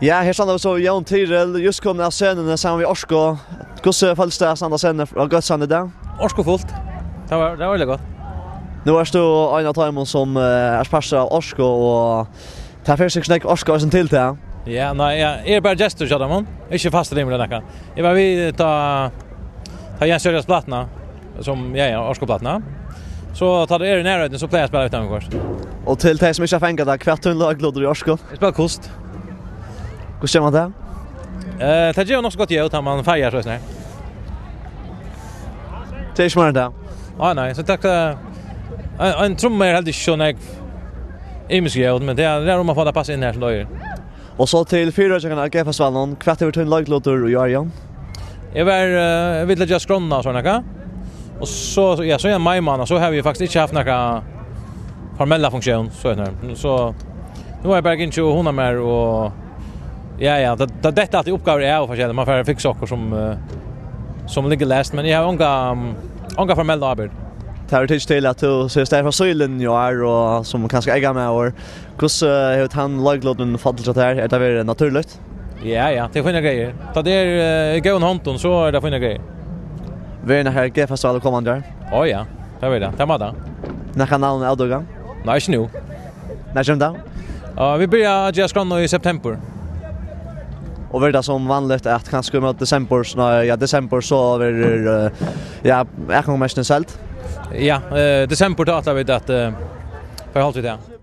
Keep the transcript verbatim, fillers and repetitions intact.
Ja, her standa vit so við Jón Tyril, júst komin av scenuni saman við Orku. Hvussu følist tað at standa á scenuni á Gøtustrand í dag? Orkufult. Tað var, tað var veldig gott. Nú ert tú ein av teimum sum eh, ert partur av Orku, og tað fer sikkurt nógv orka eisini til tað. Ja, nei, ja, eg eri bara gestur hjá teimum, ikki fastur limur ella nakað. Eg var við tá, tá Jens Jørgens Platna, sum, ja, ja, Orkuplatna. So tá tað er í nærheitum, so plagar eg at spæla við teimum hvørt. Og til tey sum ikki hava fangað tað, hvat er tín leiklutur í Orku? Eg spæli kust. Hvussu ger man tað? Eh, tað gevur nokk so gott ljóð, tá man feiar so snart. Tað er ikki meira enn tað. Á, nei, so takk, eh, ein, ein trumma er heldur ikki so nógv ymisk ljóð, men tað er, tað er um at fáa tað at passa inn her sum tað er. Og so til fyrireikingarnar á G-festivalinum. Hvat hevur tín leiklutur í ár, Jón? Eg var, eh, eg vil leggja skránna og sovorðið nakað. Og so, ja, so í mai mánað, so havi eg faktiskt ikki havt nakra formella funktión, so er tað. So nú havi eg bara gingið og hugnað mær og, ja, ja, tað, tað detta altíð uppgávur av og forskelligt. Man fær fiksa okkurt sum, eh, sum liggur leyst, men eg havi onga, onga formella ábyrgd. Tað hevur tikið til at tú sigur tað frá síðlínuni í ár, og sum kanska eygamaður. Hvussu hevur tann leikluturin fallið hjá tær? Er tað verið natúrligt? Ja, ja, tað er fínar greiðir. Tá tað er, eh, í góðum hondum, so er tað fínar greiðir. Verður nakar G-festivalur komandi ár? Á ja, tað verður tað. Tað má tað. Nakað navn avdúkað? Nei, ikki nú. Nær kemur tað? Ja, vit byrja at gera skránna í septembur. Og verður tað sum vanligt at kanska í móti desembur, nei, ja, desembur, so verður, eh, ja, atgongumerkini seld? Ja, eh, desembur, tá ætla vit at, eh, fara halt við tað.